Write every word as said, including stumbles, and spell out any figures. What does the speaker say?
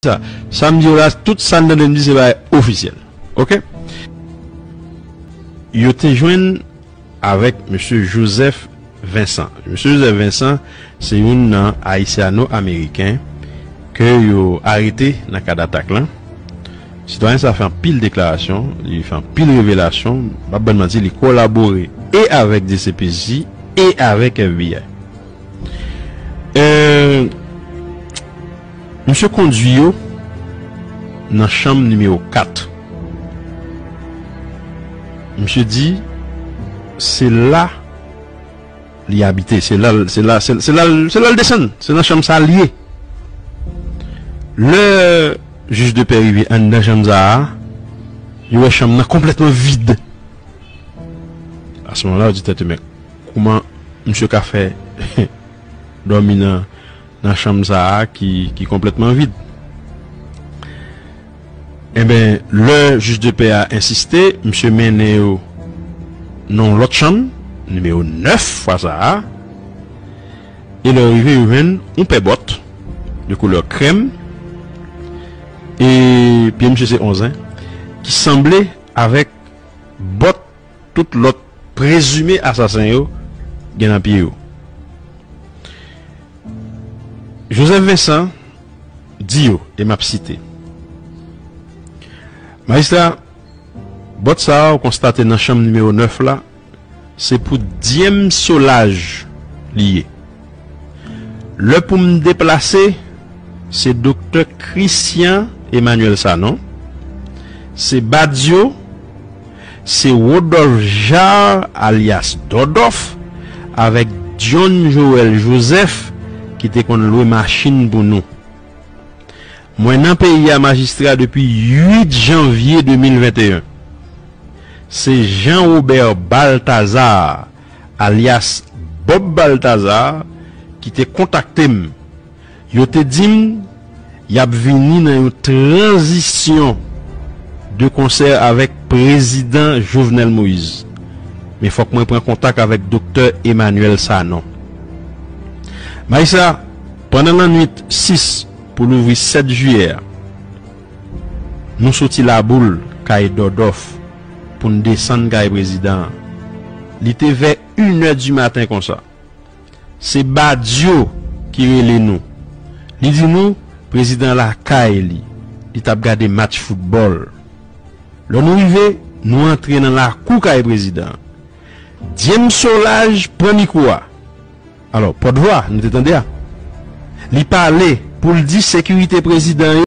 sa. Sa m di w la, tout sa n tande m di se bagay ofisyèl. Oke? Yo te jwenn avèk mesye Joseph Vincent. Mesye Joseph Vincent se youn nan Ayisyano-Ameriken ke yo arete nan kad atak lan. Sitwayen sa fè anpil deklarasyon, li fè anpil revelasyon. M p ap ban n manti, li kolabore e avèk D C P J e avèk F B I. Euh, misye kondui yo nan chanm nimewo kat. Misye di se la li abite, se la, se la, se, se la, se la l desann, se nan chanm sa li ye. Lè jij de pè rive anndan chanm sa a, yo wè chanm nan konplètman vid. A se moman la, yo di tèt yo, men kouman misye ka fè dòmi nan, nan chanm sa a ki, ki konplètman vid? Enben, lè jij de pè a ensiste, misye mennen yo nan yon lòt chanm, nimewo nèf fwa sa a, e lè yo rive, yo jwenn yon pè bòt de koulè krèm, e pye misye se onz, en, ki sanble avèk bòt tout lòt prezime asasen yo gen nan pye yo. Joseph Vincent di yo, e m ap site, Majistra, bòt sa a w konstate nan chanm nimewo nèf la, se pou Dyèm Solaj li ye. Lè pou m deplase, se Doktè Christian Emmanuel Sanon, se Badio, se Rodolphe Jarre alyas Dòdòf, avèk John Joël Joseph ki te konn lwe machin pou nou. Mwen nan peyi a, majistra, depi uit janvye de mil venteyen. Se Jean Robert Balthazar, alyas Bob Balthazar, ki te kontakte m. Yo te di m y ap vini nan yon tranzisyon de konsè avèk Prezidan Jovenel Moïse. Men fòk mwen pran kontak avèk Doktè Emmanuel Sanon. Majistra, pandan lannwit sis pou louvri sèt jiyè a, nou soti Laboul, kay Dòdòf, pou n desann kay prezidan an. Li te vè inè di maten konsa. Se Badio ki rele nou. Li di nou, prezidan lakay li. Li t ap gade match foutbòl. Lè nou rive, nou antre nan lakou kay prezidan an. Dyèm Solaj pran mikwo a. Alò, pòtvwa, nou te tande a. Li pale pou l di sekirite prezidan yo